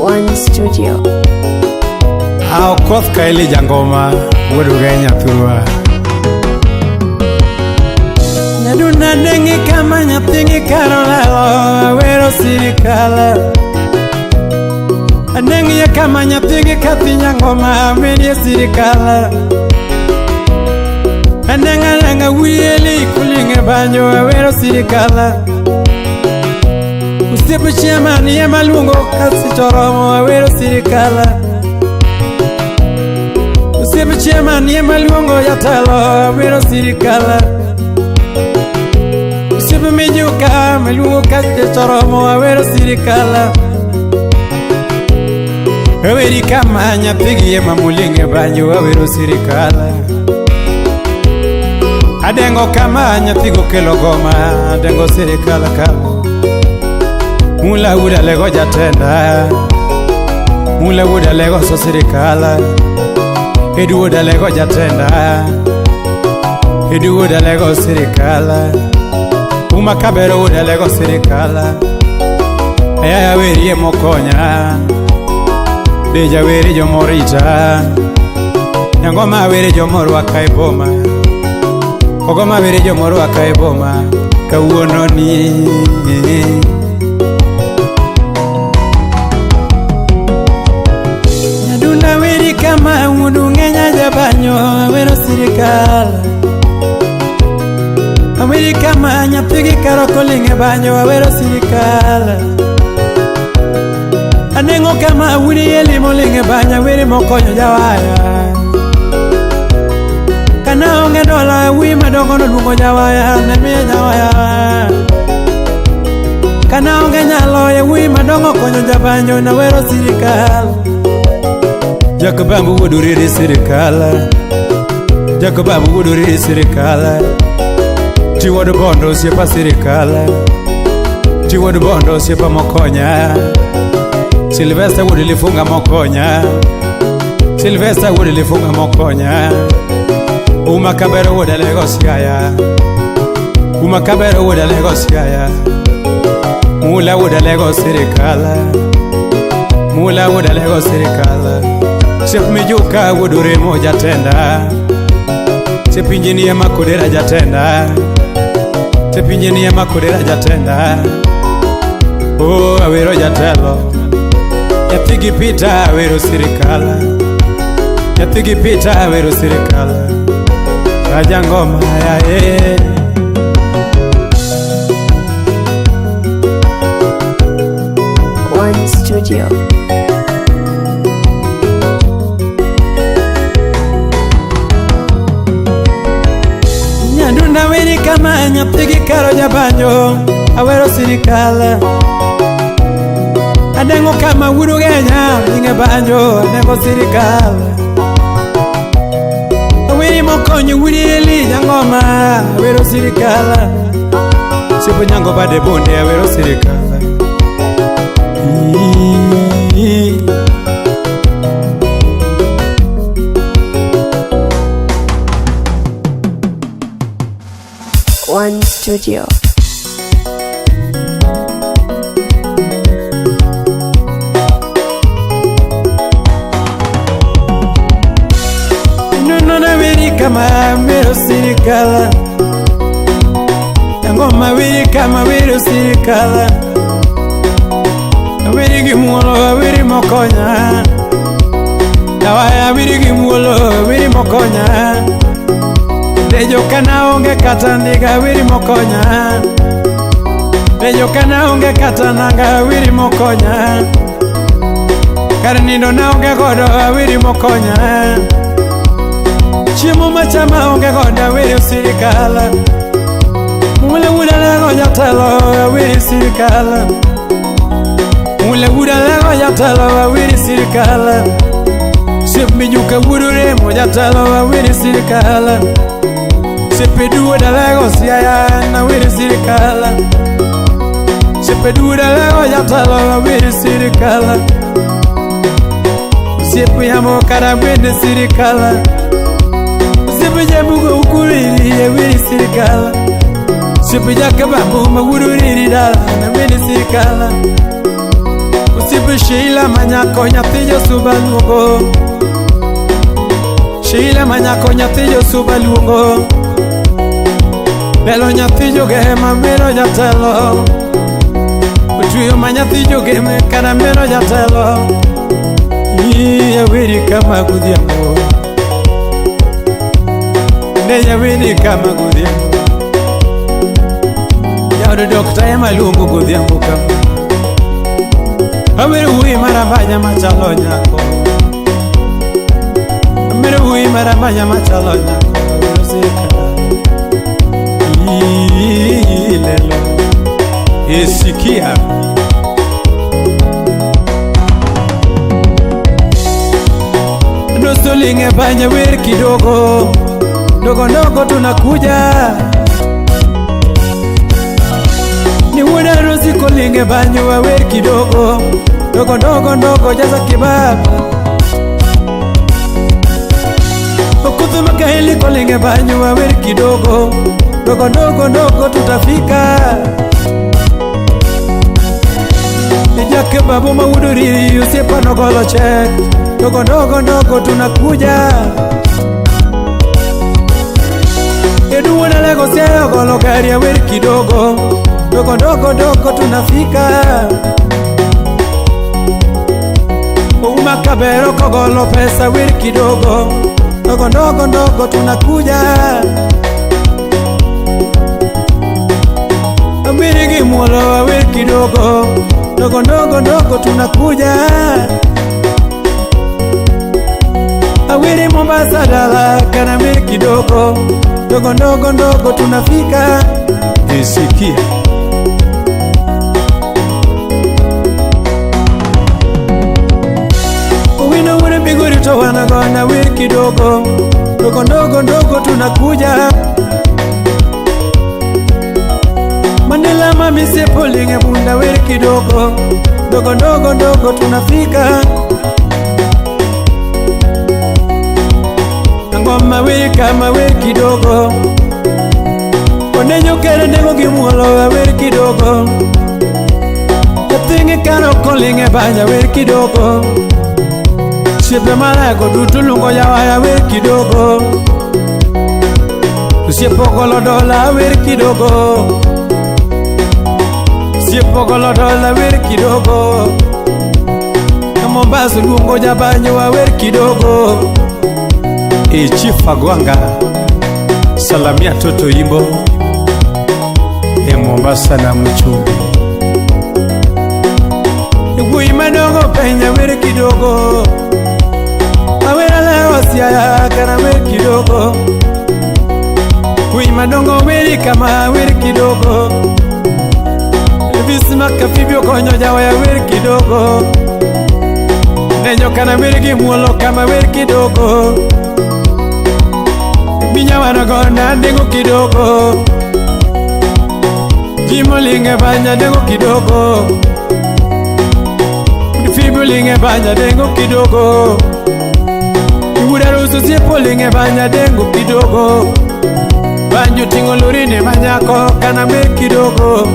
One Studio. Aokoth Kaeli Jangoma, wuod Ugenya thurwa. Nyaduna dengi kama nyathigi karolalo awero sirikal. Aneng'ie kama nyathigi kathi nyangoma amerie sirikal. Aneng'a neng'a wieli kuling'e banjo awero sirikal. Osiep chairman ema luongo kasi choromo awero sirikal. Osiep chairman ema luongo jatelo awero sirikal. Osiep mijuka maluongo kasi choromo awero sirikal. Aweri kama nyathigi ema mulinge banjo awero sirikal. Adengo kama nyathigo kelo goma adengo sirikal kama. Mula wuda lego jatenda. Mula wuda lego so sirikal. Edu wuda lego jatenda. Edu wuda lego sirikal. Uma kabero wuda lego sirikal. Ayaya werie mokonya. Deja were jomorita. Nyangoma were jomorwaka e boma. Ogoma were jomorwaka e boma. Kawuono ni. Nyadunda weri kama wuodu ng'enya jabanyo awero sirikal. Aweri kama nyathigi karoko ling' e banjo awero sirikal. Aneng'o kama wuodi eli moling' e banjo aweri mokonyo jawaya. Kana onge dola wuoyi madongo noluongo jawaya ne miyo jawaya. Kana onge nyalo e wuoyi madongo konyo jabanjo nawero sirikal. Jakabambu wuod oriri sirikal. Jakabambu wuod oriri sirikal. Ti wuod bondo osiepa sirikal. Ti wuod bondo osiepa mokonya. Silvester wuod Lifunga mokonya. Silvester wuod Lifunga mokonya. Uma kabero wuod Alego Siaya. Uma kabero wuod Alego Siaya. Mula wuod Alego sirikal. Mula wuod Alego sirikal. Chef Mijuka wuod Oremo jatenda. Chef engineer Makodera jatenda. Chef engineer Makodera jatenda. Oh, awero jatelo. Nyathigi Peter awero sirikal. Nyathigi Peter awero sirikal. Rajangoma ya eh. One Studio. Nyadunda weri kama nyathigi karo jabanjo awero sirikal. Adengo kama wuod Ugenya nyinge banjo adengo sirikal. Aweri mokonyo wuod Eli jangoma awero sirikal. Siepo nyango bade bonde awero sirikal. Ii. One Studio. Nono na weri kama wero sirikal. Ngoma weri kama wero sirikal. Aweri gi muolo aweri mokonya. Jawaya aweri gi muolo aweri mokonya. Dejo kana onge kata ndiga aweri mokonya. Dejo kana onge kata nanga aweri mokonya. Kar nindo na onge godo aweri mokonya. Chiemo machama onge godo aweri sirikal. Mula wuda lego jatelo aweri sirikal. Mula wuda lego jatelo aweri sirikal. Sip mijuka wuod Oremo jatelo aweri sirikal. Sip Edu wuod Alego Siaya aweri sirikal. Sip Edu wuod Alego jatelo aweri sirikal. Osiep yamo kara bende sirikal. Osiep jabugo ukuriri aweri sirikal. Osiep jakabambu ma wuod oriri dala aweri sirikal. Osiepe Sheila manyako nyathi Josuba luongo. Sheila manyako nyathi Josuba luongo. Lelo nyathi jogema mero jatelo. Otuyo ma nyathi jogeme kana mero jatelo. Iye wiri kama godhiambo. Ne jawiri kama godhiambo. Jaod dokta ema luongo godhiambo kama. Awero wuoyi marabanya machalo nyako. Awero wuoyi marabanya machalo nyako. Awero sirikal. Ii, lelo. Esikia. Nusulinge banya wer kidogo. Ndogo ndogo tunakuja. Ni wuda harusi kolinge banyo wawer kidogo. Ndogo ndogo ndogo jaza kibaba. Okuthu makahili kolinge banyo wawer kidogo. Ndogo ndogo ndogo tutafika. Ijake babu mauduri usiepa nogolo chek. Ndogo ndogo ndogo tunakuja. Edu wana lego siayo golo gari awer kidogo. Ndogo ndogo ndogo tunafika. Uma kabero kogolo pesa wer kidogo. Ndogo ndogo ndogo tunakuja. Ambirigi mwolo awer kidogo. Ndogo ndogo ndogo tunakuja. Awiri Mombasa dala kana wer kidogo. Ndogo ndogo ndogo tunafika. Esikia. Wino ure miguri to wanagona wer kidogo. Ndogo ndogo ndogo tunakuja. Mandela mami sepolinge bunda wer kidogo. Ndogo ndogo ndogo tunafika. Ngoma wer kama wer kidogo. Onenyo kere nego gimuolo wer kidogo. Nyathini kano kolinge banya wer kidogo. Osiepe malego duto luongo yawaya wer kidogo. Osiepe ogolo dola wer kidogo. Osiepe ogolo dola wer kidogo. Mombasa luongo jabanyo wa wer kidogo. E Chief Agwanga salamia toto imbo e Mombasa na Mchumbi. Wuoyi madongo penya wer kidogo. Awera leo siaya kana wer kidogo. Wuoyi madongo weri kama wer kidogo. Elvis Makafibio konyo jawaya wer kidogo. Nenyo kana wer gi muolo kama wer kidogo. Binya wanagonda dengo kidogo. Jimolinge banya dengo kidogo. Fibulinge banya dengo kidogo. Iwuda rusu siepolinge banya dengo kidogo. Banjo tingo lorine manyako kana wer kidogo.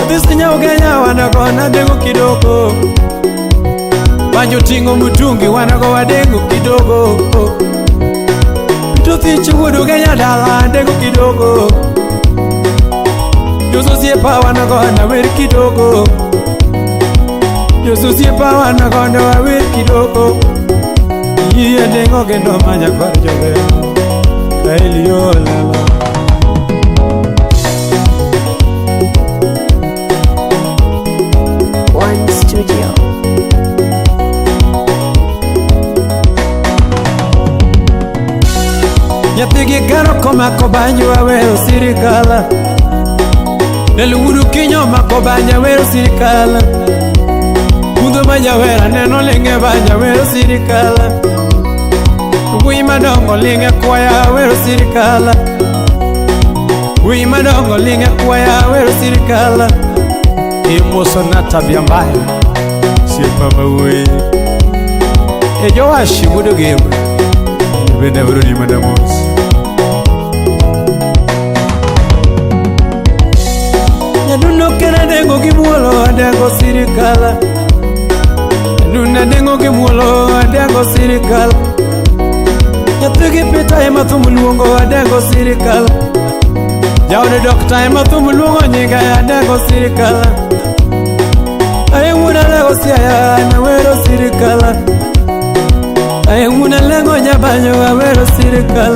Abisinya ugenya wanagona dengo kidogo. Banjo tingo mutungi wanago wadengo kidogo. Tuthi wuod ugenya dala dengo kidogo. Joso siepa wanagona wer kidogo. Joso siepa wanagona wer kidogo. Iye dengo gendo manya kwar jobe. Kaelio lala. One Studio. Nyathigi kano komako banjo awero sirikal. Lel wudu kinyo mako banjo awero sirikal. Mudho ma jawera neno linge banjo awero sirikal. Wuoyi madongo linge kwaya awero sirikal. Wuoyi madongo linge kwaya awero sirikal. Imoso na tabia mbaya siepa mawuoyi. E Joash wuod Ogem bende awero ni mana mos. Nyadundo kena dengo gi muolo adengo sirikal. Nuna dengo gi muolo adengo sirikal. Nyathi gi pita ema thum luongo adengo sirikal. Jaod dokta ema thum luongo nyinga adengo sirikal. Aye wuon alego Siaya nawero sirikal. Aye wuon alego Nyabanyo awero sirikal.